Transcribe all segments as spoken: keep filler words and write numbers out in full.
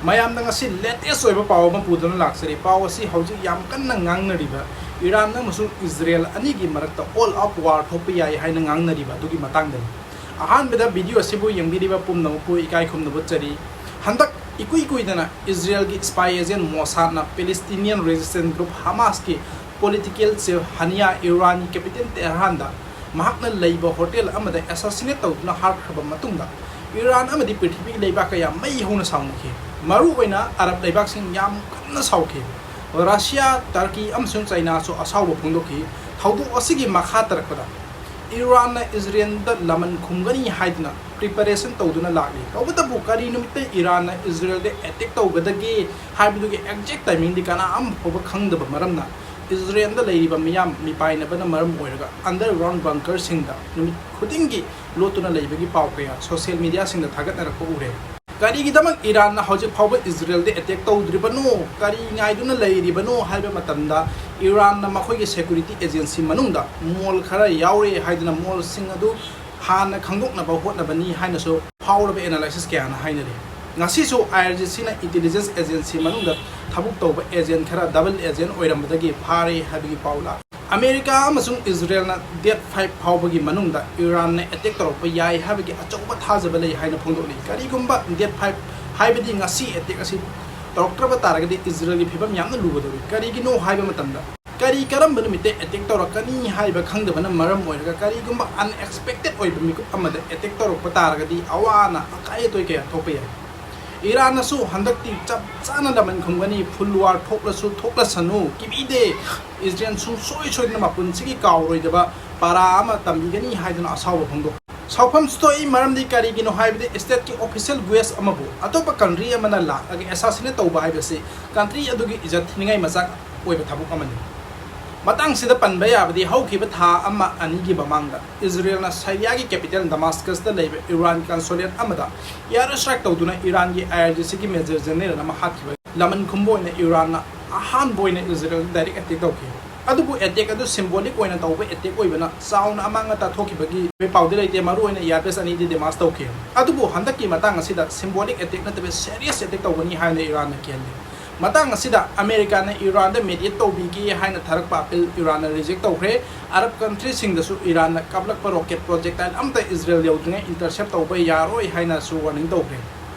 ꯃꯌꯥꯝꯗ ꯉꯁꯤ latest ꯑꯣꯏꯕ ꯄꯥꯎ ꯑꯃ ꯄꯨꯗꯨꯅ ꯂꯥꯛꯆꯔꯤ꯫ ꯄꯥꯎ ꯑꯁꯤ ꯍꯧꯖꯤꯛ ꯌꯥꯝ ꯀꯟꯅ ꯉꯥꯡꯅꯔꯤꯕ ꯏꯔꯥꯟ ꯑꯃꯁꯨꯡ ꯏꯖꯔꯦꯜ ꯑꯅꯤꯒꯤ ꯃꯔꯛꯇ all out war ꯊꯣꯛꯄ ꯌꯥꯏ ꯍꯥꯏꯅ ꯉꯥꯡꯅꯔꯤꯕ ꯑꯗꯨꯒꯤ ꯃꯇꯥꯡꯗꯅꯤ꯫ ꯑꯍꯥꯟꯕꯗ video ꯑꯁꯤꯕꯨ ꯌꯦꯡꯕꯤꯔꯤꯕ ꯄꯨꯝꯅꯃꯛꯄꯨ ꯏꯀꯥꯏ ꯈꯨꯝꯅꯕ ꯎꯠꯆꯔꯤ꯫ ꯍꯟꯗꯛ ꯏꯀꯨꯏ ꯀꯨꯏꯗꯅ ꯏꯖꯔꯦꯜꯒꯤ spy agent ꯃꯣꯁꯥꯗꯅ Palestinian resistance group Hamas ꯀꯤ political chief ꯍꯅꯤꯌꯥ ꯏꯔꯥꯟꯒꯤ capital ꯇꯦꯍꯔꯥꯟꯗ ꯃꯍꯥꯛꯅ ꯂꯩꯕ hotel ꯑꯃꯗ assassinate ꯇꯧꯗꯨꯅ ꯍꯥꯠꯈ꯭ꯔꯕ ꯃꯇꯨꯡꯗ, ꯏꯔꯥꯟ ꯑꯃꯗꯤ ꯄ꯭ꯔꯤꯊꯤꯕꯤꯒꯤ ꯂꯩꯕꯥꯛ ꯀꯌꯥ ꯃꯩ ꯍꯧꯅ ꯁꯥꯎꯅꯈꯤ꯫ ꯃꯔꯨꯑꯣꯏꯅ ꯑꯔꯕ ꯂꯩꯕꯥꯛꯁꯤꯡ ꯌꯥꯝ ꯀꯟꯅ ꯁꯥꯎꯈꯤ꯫ ꯔꯁꯤꯌꯥ, ꯇꯔꯀꯤ ꯑꯃꯁꯨꯡ ꯆꯥꯏꯅꯥꯁꯨ ꯑꯁꯥꯎꯕ ꯐꯣꯡꯗꯣꯛꯈꯤ꯫ ꯊꯧꯗꯣꯛ ꯑꯁꯤꯒꯤ ꯃꯈꯥ ꯇꯥꯔꯛꯄꯗ ꯏꯔꯥꯟꯅ ꯏꯖꯔꯦꯜꯗ ꯂꯃꯟ ꯈꯨꯝꯒꯅꯤ ꯍꯥꯏꯗꯨꯅ preparation ꯇꯧꯗꯨꯅ ꯂꯥꯛꯂꯤ꯫ ꯇꯧꯕꯇꯕꯨ ꯀꯔꯤ ꯅꯨꯃꯤꯠꯇ ꯏꯔꯥꯟꯅ ꯏꯖꯔꯦꯜꯗ attack ꯇꯧꯒꯗꯒꯦ ꯍꯥꯏꯕꯗꯨꯒꯤ exact timing ꯗꯤ ꯀꯅꯥ ꯑꯃ ꯐꯥꯎꯕ ꯈꯪꯗꯕ ꯃꯔꯝꯅ, ꯏꯖꯔꯦꯜꯗ ꯂꯩꯔꯤꯕ ꯃꯤꯌꯥꯝ ꯃꯤꯄꯥꯏꯅꯕꯅ ꯃꯔꯝ ꯑꯣꯏꯔꯒ underground bunker ꯁꯤꯡꯗ ꯅꯨꯃꯤꯠ ꯈꯨꯗꯤꯡꯒꯤ ꯂꯣꯠꯇꯨꯅ ꯂꯩꯕꯒꯤ ꯄꯥꯎ ꯀꯌꯥ social media ꯁꯤꯡꯗ ꯊꯥꯒꯠꯅꯔꯛꯄ ꯎꯔꯦ꯫ ꯀꯔꯤꯒꯤꯗꯃꯛ ꯏꯔꯥꯟꯅ ꯍꯧꯖꯤꯛ ꯐꯥꯎꯕ ꯏꯖꯔꯦꯜꯗ attack ꯇꯧꯗ꯭ꯔꯤꯕꯅꯣ, ꯀꯔꯤ ꯉꯥꯏꯗꯨꯅ ꯂꯩꯔꯤꯕꯅꯣ ꯍꯥꯏꯕ ꯃꯇꯝꯗ, ꯏꯔꯥꯟꯅ ꯃꯈꯣꯏꯒꯤ security agency ꯃꯅꯨꯡꯗ mall ꯈꯔ ꯌꯥꯎꯔꯦ ꯍꯥꯏꯗꯨꯅ mall ꯁꯤꯡ ꯑꯗꯨ ꯍꯥꯟꯅ ꯈꯪꯗꯣꯛꯅꯕ ꯍꯣꯠꯅꯕꯅꯤ ꯍꯥꯏꯅꯁꯨ ꯐꯥꯎꯔꯕ analysis ꯀꯌꯥꯅ ꯍꯥꯏꯅꯔꯤ꯫ ꯉꯁꯤꯁꯨ I R G C ꯅ intelligence agency ꯃꯅꯨꯡꯗ ꯊꯕꯛ ꯇꯧꯕ agent ꯈꯔ double agent ꯑꯣꯏꯔꯝꯕꯗꯒꯤ ꯐꯥꯔꯦ ꯍꯥꯏꯕꯒꯤ ꯄꯥꯎ ꯂꯥꯛꯂꯤ꯫ ꯑꯃꯦꯔꯤꯀꯥ ꯑꯃꯁꯨꯡ ꯏꯖꯔꯦꯜꯅ date five ꯐꯥꯎꯕꯒꯤ ꯃꯅꯨꯡꯗ ꯏꯔꯥꯟꯅ attack ꯇꯧꯔꯛꯄ ꯌꯥꯏ ꯍꯥꯏꯕꯒꯤ ꯑꯆꯧꯕ ꯊꯥꯖꯕ ꯂꯩ ꯍꯥꯏꯅ ꯐꯣꯡꯗꯣꯛꯂꯤ꯫ ꯀꯔꯤꯒꯨꯝꯕ date five, ꯍꯥꯏꯕꯗꯤ ꯉꯁꯤ attack ꯑꯁꯤ ꯇꯧꯔꯛꯇ꯭ꯔꯕ ꯇꯥꯔꯒꯗꯤ ꯏꯖꯔꯦꯜꯒꯤ ꯐꯤꯕꯝ ꯌꯥꯝꯅ ꯂꯨꯒꯗꯧꯔꯤ꯫ ꯀꯔꯤꯒꯤꯅꯣ ꯍꯥꯏꯕ ꯃꯇꯝꯗ, ꯀꯔꯤ ꯀꯔꯝꯕ ꯅꯨꯃꯤꯠꯇ attack ꯇꯧꯔꯛꯀꯅꯤ ꯍꯥꯏꯕ ꯈꯪꯗꯕꯅ ꯃꯔꯝ ꯑꯣꯏꯔꯒ, ꯀꯔꯤꯒꯨꯝꯕ unexpected ꯑꯣꯏꯕ ꯃꯤꯀꯨꯞ ꯑꯃꯗ attack ꯇꯧꯔꯛꯄ ꯇꯥꯔꯒꯗꯤ ꯑꯋꯥ ꯑꯅꯥ ꯑꯀꯥꯏ ꯑꯇꯣꯏ ꯀꯌꯥ ꯊꯣꯛꯄ ꯌꯥꯏ꯫ ꯏꯔꯥꯟꯅꯁꯨ ꯍꯟꯗꯛꯇꯤ ꯆꯞ ꯆꯥꯅ ꯂꯃꯟ ꯈꯨꯝꯒꯅꯤ꯫ Full war ꯊꯣꯛꯂꯁꯨ ꯊꯣꯛꯂꯁꯅꯨ, ꯀꯤꯕꯤꯗꯦ꯫ ꯏꯖꯔꯦꯜ ꯁꯨꯡꯁꯣꯏ ꯁꯣꯏꯗꯅ ꯃꯄꯨꯟꯁꯤꯒꯤ ꯀꯥꯎꯔꯣꯏꯗꯕ ꯄꯥꯔꯥ ꯑꯃ ꯇꯝꯕꯤꯒꯅꯤ ꯍꯥꯏꯗꯨꯅ ꯑꯁꯥꯎꯕ ꯐꯣꯡꯗꯣꯛ ꯁꯥꯎꯐꯝꯁꯨ ꯊꯣꯛꯏ, ꯃꯔꯝꯗꯤ ꯀꯔꯤꯒꯤꯅꯣ ꯍꯥꯏꯕꯗꯤ state ꯀꯤ official guest ꯑꯃꯕꯨ ꯑꯇꯣꯞꯄ country ꯑꯃꯅ ꯂꯥꯛꯂꯒ assassinate ꯇꯧꯕ ꯍꯥꯏꯕꯁꯤ country ꯑꯗꯨꯒꯤ ꯏꯖꯠ ꯊꯤꯅꯤꯡꯉꯥꯏ ꯃꯆꯥꯛ ꯑꯣꯏꯕ ꯊꯕꯛ ꯑꯃꯅꯤ꯫ ꯃꯇꯥꯡꯁꯤꯗ ꯄꯟꯕ ꯌꯥꯕꯗꯤ, ꯍꯧꯈꯤꯕ ꯊꯥ ꯑꯃ ꯑꯅꯤꯒꯤ ꯃꯃꯥꯡꯗ ꯏꯖꯔꯦꯜꯅ ꯁꯥꯏꯔꯤꯌꯥꯒꯤ capital ꯗꯃꯥꯁꯀꯁꯇ ꯂꯩꯕ ꯏꯔꯥꯟ consulate ꯑꯃꯗ air strike ꯇꯧꯗꯨꯅ ꯏꯔꯥꯟꯒꯤ I R G C ꯒꯤ major general ꯑꯃ ꯍꯥꯠꯈꯤꯕ ꯂꯃꯟ ꯈꯨꯝꯕ ꯑꯣꯏꯅ ꯏꯔꯥꯟꯅ ꯑꯍꯥꯟꯕ ꯑꯣꯏꯅ ꯏꯖꯔꯦꯜꯗ direct attack ꯇꯧꯈꯤ꯫ ꯑꯗꯨꯕꯨ attack ꯑꯗꯨ symbolic ꯑꯣꯏꯅ ꯇꯧꯕ attack ꯑꯣꯏꯕꯅ ꯆꯥꯎꯅ ꯑꯃꯥꯡ ꯑꯇꯥ ꯊꯣꯛꯈꯤꯕꯒꯤ ꯄꯥꯎꯗꯤ ꯂꯩꯇꯦ꯫ ꯃꯔꯨ ꯑꯣꯏꯅ air base ꯑꯅꯤꯗꯤ damage ꯇꯧꯈꯤ꯫ ꯑꯗꯨꯕꯨ ꯍꯟꯗꯛꯀꯤ ꯃꯇꯥꯡ ꯑꯁꯤꯗ symbolic attack ꯅꯠꯇꯕ serious attack ꯇꯧꯒꯅꯤ ꯍꯥꯏꯅ ꯏꯔꯥꯟꯅ ꯈꯜꯂꯤ꯫ ꯃꯇꯥꯡ ꯑꯁꯤꯗ ꯑꯃꯦꯔꯤꯀꯥꯅ ꯏꯔꯥꯟꯗ mediate ꯇꯧꯕꯤꯒꯦ ꯍꯥꯏꯅ ꯊꯥꯔꯛꯄ appeal ꯏꯔꯥꯟꯅ reject ꯇꯧꯈ꯭ꯔꯦ꯫ ꯑꯔꯕ countryꯁꯤꯡꯗꯁꯨ ꯏꯔꯥꯟꯅ ꯀꯥꯞꯂꯛꯄ rocket projectile ꯑꯃꯠꯇ ꯏꯖꯔꯦꯜ ꯌꯧꯗ꯭ꯔꯤꯉꯩ intercept ꯇꯧꯕ ꯌꯥꯔꯣꯏ ꯍꯥꯏꯅꯁꯨ warning ꯇꯧꯈ꯭ꯔꯦ꯫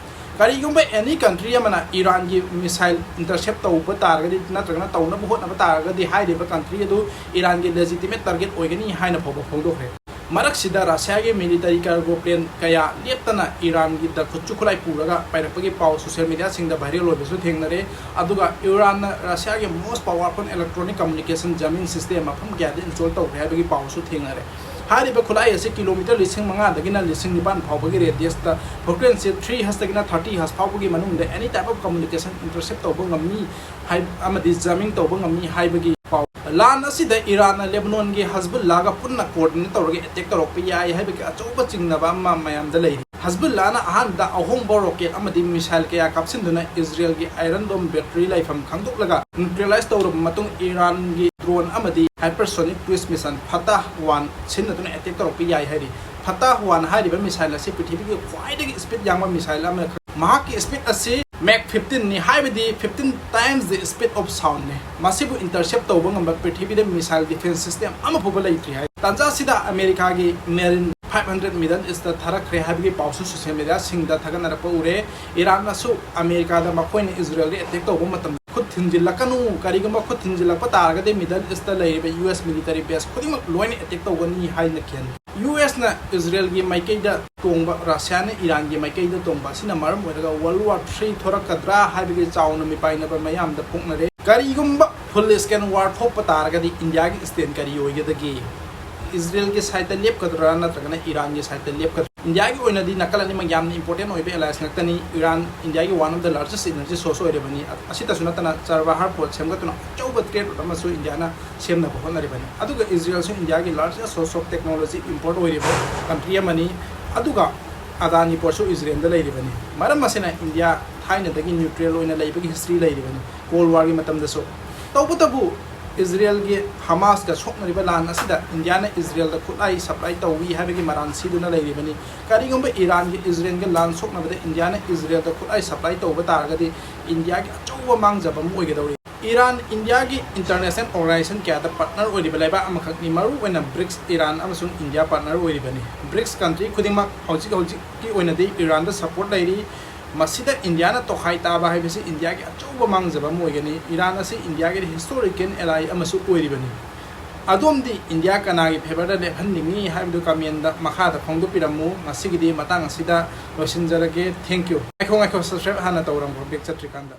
ꯀꯔꯤꯒꯨꯝꯕ any country ꯑꯃꯅ ꯏꯔꯥꯟꯒꯤ missile intercept ꯇꯧꯕ ꯇꯥꯔꯒꯗꯤ ꯅꯠꯇ꯭ꯔꯒꯅ ꯇꯧꯅꯕ ꯍꯣꯠꯅꯕ ꯇꯥꯔꯒꯗꯤ ꯍꯥꯏꯔꯤꯕ country ꯑꯗꯨ ꯏꯔꯥꯟꯒꯤ legitimate target ꯑꯣꯏꯒꯅꯤ ꯍꯥꯏꯅ ꯐꯥꯎꯕ ꯐꯣꯡꯗꯣꯛꯈ꯭ꯔꯦ꯫ ꯃꯔꯛꯁꯤꯗ ꯔꯁꯤꯌꯥꯒꯤ military cargo plane ꯀꯌꯥ ꯂꯦꯞꯇꯅ ꯏꯔꯥꯟꯒꯤ ꯈꯨꯠꯁꯨ ꯈꯨꯠꯂꯥꯏ ꯄꯨꯔꯒ ꯄꯥꯏꯔꯛꯄꯒꯤ ꯄꯥꯎ social mediaꯁꯤꯡꯗ viral ꯑꯣꯏꯕꯁꯨ ꯊꯦꯡꯅꯔꯦ꯫ ꯑꯗꯨꯒ ꯏꯔꯥꯟꯅ ꯔꯁꯤꯌꯥꯒꯤ most powerful electronic communication jamming system ꯃꯐꯝ ꯀꯌꯥꯗ install ꯇꯧꯈ꯭ꯔꯦ ꯍꯥꯏꯕꯒꯤ ꯄꯥꯎꯁꯨ ꯊꯦꯡꯅꯔꯦ꯫ ꯍꯥꯏꯔꯤꯕ ꯈꯨꯠꯂꯥꯏ ꯑꯁꯤ ꯀꯤꯂꯣꯃꯤꯇꯔ ꯂꯤꯁꯤꯡ ꯃꯉꯥꯗꯒꯤꯅ ꯂꯤꯁꯤꯡ ꯅꯤꯄꯥꯟ ꯐꯥꯎꯕꯒꯤ radiusꯇ, frequency three hertzꯇꯒꯤꯅ thirty hertz ꯐꯥꯎꯕꯒꯤ ꯃꯅꯨꯡꯗ any type of communication intercept ꯇꯧꯕ ꯉꯝꯃꯤ ꯍꯥꯏ-, ꯑꯃꯗꯤ jamming ꯇꯧꯕ ꯉꯝꯃꯤ ꯍꯥꯏꯕꯒꯤ ꯄꯥꯎ꯫ ꯂꯥꯟ ꯑꯁꯤꯗ ꯏꯔꯥꯟꯅ ꯂꯦꯕꯅꯣꯟꯒꯤ ꯍꯖꯕꯨꯜꯂꯥꯒ ꯄꯨꯟꯅ coordinate ꯇꯧꯔꯒ attack ꯇꯧꯔꯛꯄ ꯌꯥꯏ ꯍꯥꯏꯕꯒꯤ ꯑꯆꯧꯕ ꯆꯤꯡꯅꯕ ꯑꯃ ꯃꯌꯥꯝꯗ ꯂꯩꯔꯤ꯫ ꯍꯖꯕꯨꯜꯂꯥꯅ ꯑꯍꯥꯟꯕꯗ ꯑꯍꯣꯡꯕ rocket ꯑꯃꯗꯤ missile ꯀꯌꯥ ꯀꯥꯞꯁꯤꯟꯗꯨꯅ ꯏꯖꯔꯦꯜꯒꯤ Iron Dome battery ꯂꯩꯐꯝ ꯈꯪꯗꯣꯛꯂꯒ neutralize ꯇꯧꯔꯕ ꯃꯇꯨꯡ ꯏꯔꯥꯟꯒꯤ drone ꯑꯃꯗꯤ hypersonic cruise missile Fatah one ꯁꯤꯖꯤꯟꯅꯗꯨꯅ attack ꯇꯧꯔꯛꯄ ꯌꯥꯏ ꯍꯥꯏꯔꯤ꯫ Fatah one ꯍꯥꯏꯔꯤꯕ missile ꯑꯁꯤ ꯄ꯭ꯔꯤꯊꯤꯕꯤꯒꯤ ꯈ꯭ꯋꯥꯏꯗꯒꯤ speed ꯌꯥꯡꯕ missile ꯑꯃꯈꯛ꯫ ꯃꯍꯥꯛꯀꯤ speed ꯑꯁꯤ Mach fifteen ꯅꯤ, ꯍꯥꯏꯕꯗꯤ fifteen times the speed of sound ꯅꯤ꯫ ꯃꯁꯤꯕꯨ intercept ꯇꯧꯕ ꯉꯝꯕ ꯄ꯭ꯔꯤꯊꯤꯕꯤꯗ missile defense system ꯑꯃ ꯐꯥꯎꯕ ꯂꯩꯇ꯭ꯔꯤ ꯍꯥꯏ꯫ ꯇꯥꯟꯖꯥ ꯑꯁꯤꯗ ꯑꯃꯦꯔꯤꯀꯥꯒꯤ Marine five hundred Middle Eastꯇ ꯊꯥꯔꯛꯈ꯭ꯔꯦ ꯍꯥꯏꯕꯒꯤ ꯄꯥꯎꯁꯨ social mediaꯁꯤꯡꯗ ꯊꯥꯒꯠꯅꯔꯛꯄ ꯎꯔꯦ꯫ ꯏꯔꯥꯟꯅꯁꯨ ꯑꯃꯦꯔꯤꯀꯥꯗ ꯃꯈꯣꯏꯅ ꯏꯖꯔꯦꯜꯗ attack ꯇꯧꯕ ꯃꯇꯝꯗ ꯈꯨꯠ ꯊꯤꯟꯖꯤꯜꯂꯛꯀꯅꯨ, ꯀꯔꯤꯒꯨꯝꯕ ꯈꯨꯠ ꯊꯤꯟꯖꯤꯜꯂꯛꯄ ꯇꯥꯔꯒꯗꯤ Middle Eastꯇ ꯂꯩꯔꯤꯕ U S military base ꯈꯨꯗꯤꯡꯃꯛ ꯂꯣꯏꯅ attack ꯇꯧꯒꯅꯤ ꯍꯥꯏꯅ ꯈꯜꯂꯤ꯫ U S ꯅ ꯏꯖꯔꯦꯜꯒꯤ ꯃꯥꯏꯀꯩꯗ ꯇꯣꯡꯕ, ꯔꯁꯤꯌꯥꯅ ꯏꯔꯥꯟꯒꯤ ꯃꯥꯏꯀꯩꯗ ꯇꯣꯡꯕ ꯑꯁꯤꯅ ꯃꯔꯝ ꯑꯣꯏꯔꯒ World War three ꯊꯣꯔꯛꯀꯗ꯭ꯔꯥ ꯍꯥꯏꯕꯒꯤ ꯆꯥꯎꯅ ꯃꯤꯄꯥꯏꯅꯕ ꯃꯌꯥꯝꯗ ꯄꯣꯛꯅꯔꯦ꯫ ꯀꯔꯤꯒꯨꯝꯕ full scale war ꯊꯣꯛꯄ ꯇꯥꯔꯒꯗꯤ ꯏꯟꯗꯤꯌꯥꯒꯤ stand ꯀꯔꯤ ꯑꯣꯏꯒꯗꯒꯦ? ꯏꯖꯔꯦꯜꯒꯤ sideꯇ ꯂꯦꯞꯀꯗ꯭ꯔꯥ ꯅꯠꯇ꯭ꯔꯒꯅ ꯏꯔꯥꯟꯒꯤ sideꯇ ꯂꯦꯞꯀꯗ꯭ꯔꯥ? ꯏꯟꯗꯤꯌꯥꯒꯤ ꯑꯣꯏꯅꯗꯤ ꯅꯥꯀꯜ ꯑꯅꯤꯃꯛ ꯌꯥꯝꯅ important ꯑꯣꯏꯕ allies ꯉꯥꯛꯇꯅꯤ꯫ ꯏꯔꯥꯟ ꯏꯟꯗꯤꯌꯥꯒꯤ one of the largest energy source ꯑꯣꯏꯔꯤꯕꯅꯤ꯫ ꯑꯁꯤꯇꯁꯨ ꯅꯠꯇꯅ ꯆꯥꯕꯍꯥꯔ port ꯁꯦꯝꯒꯠꯇꯨꯅ ꯑꯆꯧꯕ trade route ꯑꯃꯁꯨ ꯏꯟꯗꯤꯌꯥꯅ ꯁꯦꯝꯅꯕ ꯍꯣꯠꯅꯔꯤꯕꯅꯤ꯫ ꯑꯗꯨꯒ ꯏꯖꯔꯦꯜꯁꯨ ꯏꯟꯗꯤꯌꯥꯒꯤ largest source of technology import ꯑꯣꯏꯔꯤꯕ country ꯑꯃꯅꯤ꯫ ꯑꯗꯨꯒ ꯑꯗꯥꯅꯤ portꯁꯨ ꯏꯖꯔꯦꯜꯗ ꯂꯩꯔꯤꯕꯅꯤ꯫ ꯃꯔꯝ ꯑꯁꯤꯅ ꯏꯟꯗꯤꯌꯥ ꯊꯥꯏꯅꯗꯒꯤ neutral ꯑꯣꯏꯅ ꯂꯩꯕꯒꯤ history ꯂꯩꯔꯤꯕꯅꯤ, Cold Warꯒꯤ ꯃꯇꯝꯗꯁꯨ꯫ ꯇꯧꯕꯇꯕꯨ ꯏꯖꯔꯦꯜꯒꯤ ꯍꯃꯥꯁꯀ ꯁꯣꯛꯅꯔꯤꯕ ꯂꯥꯟ ꯑꯁꯤꯗ ꯏꯟꯗꯤꯌꯥꯅ ꯏꯖꯔꯦꯜꯗ ꯈꯨꯠꯂꯥꯏ ꯁꯄ꯭ꯂꯥꯏ ꯇꯧꯏ ꯍꯥꯏꯕꯒꯤ ꯃꯔꯥꯜ ꯁꯤꯗꯨꯅ ꯂꯩꯔꯤꯕꯅꯤ꯫ ꯀꯔꯤꯒꯨꯝꯕ ꯏꯔꯥꯟꯒꯤ ꯏꯖꯔꯦꯜꯒ ꯂꯥꯟ ꯁꯣꯛꯅꯕꯗ ꯏꯟꯗꯤꯌꯥꯅ ꯏꯖꯔꯦꯜꯗ ꯈꯨꯠꯂꯥꯏ ꯁꯄ꯭ꯂꯥꯏ ꯇꯧꯕ ꯇꯥꯔꯒꯗꯤ ꯏꯟꯗꯤꯌꯥꯒꯤ ꯑꯆꯧꯕ ꯃꯥꯡꯖꯕ ꯑꯃ ꯑꯣꯏꯒꯗꯧꯔꯤ꯫ ꯏꯔꯥꯟ ꯏꯟꯗꯤꯌꯥꯒꯤ ꯏꯟꯇꯔꯅꯦꯁꯅꯦꯜ ꯑꯣꯔꯒꯅꯥꯏꯖꯦꯁꯟ ꯀꯌꯥꯗ ꯄꯥꯔꯠꯅꯔ ꯑꯣꯏꯔꯤꯕ ꯂꯩꯕꯥꯛ ꯑꯃꯈꯛꯅꯤ, ꯃꯔꯨꯑꯣꯏꯅ ꯕ꯭ꯔꯤꯛꯁ꯫ ꯏꯔꯥꯟ ꯑꯃꯁꯨꯡ ꯏꯟꯗꯤꯌꯥ ꯄꯥꯔꯠꯅꯔ ꯑꯣꯏꯔꯤꯕꯅꯤ꯫ ꯕ꯭ꯔꯤꯛꯁ ꯀꯟꯇ꯭ꯔꯤ ꯈꯨꯗꯤꯡꯃꯛ ꯍꯧꯖꯤꯛ ꯍꯧꯖꯤꯛꯀꯤ ꯑꯣꯏꯅꯗꯤ ꯏꯔꯥꯟꯗ ꯁꯄꯣꯔꯠ ꯂꯩꯔꯤ꯫ ꯃꯁꯤꯗ ꯏꯟꯗꯤꯌꯥꯅ ꯇꯣꯈꯥꯏ ꯇꯥꯕ ꯍꯥꯏꯕꯁꯤ ꯏꯟꯗꯤꯌꯥꯒꯤ ꯑꯆꯧꯕ ꯃꯥꯡꯖꯕ ꯑꯃ ꯑꯣꯏꯒꯅꯤ꯫ ꯏꯔꯥꯟ ꯑꯁꯤ ꯏꯟꯗꯤꯌꯥꯒꯤꯗꯤ ꯍꯤꯁꯇꯣꯔꯤꯀꯦꯜ ꯑꯦꯂꯥꯏ ꯑꯃꯁꯨ ꯑꯣꯏꯔꯤꯕꯅꯤ꯫ ꯑꯗꯣꯝꯗꯤ ꯏꯟꯗꯤꯌꯥ ꯀꯅꯥꯒꯤ ꯐꯦꯚꯔꯗ ꯂꯦꯞꯍꯟꯅꯤꯡꯉꯤ ꯍꯥꯏꯕꯗꯨ ꯀꯃꯦꯟꯗ ꯃꯈꯥꯗ ꯐꯣꯡꯗꯣꯛꯄꯤꯔꯝꯃꯨ꯫ ꯉꯁꯤꯒꯤꯗꯤ ꯃꯇꯥꯡ ꯑꯁꯤꯗ ꯂꯣꯏꯁꯤꯟꯖꯔꯒꯦ꯫ Thank you꯫ ꯉꯥꯏꯈꯣ, ꯉꯥꯏꯈꯣ, ꯁꯕꯁꯀ꯭ꯔꯥꯏꯕ ꯍꯥꯟꯅ ꯇꯧꯔꯝꯈꯣ, ꯕꯦꯛ ꯆꯠꯇ꯭ꯔꯤꯀꯥꯟꯗ꯫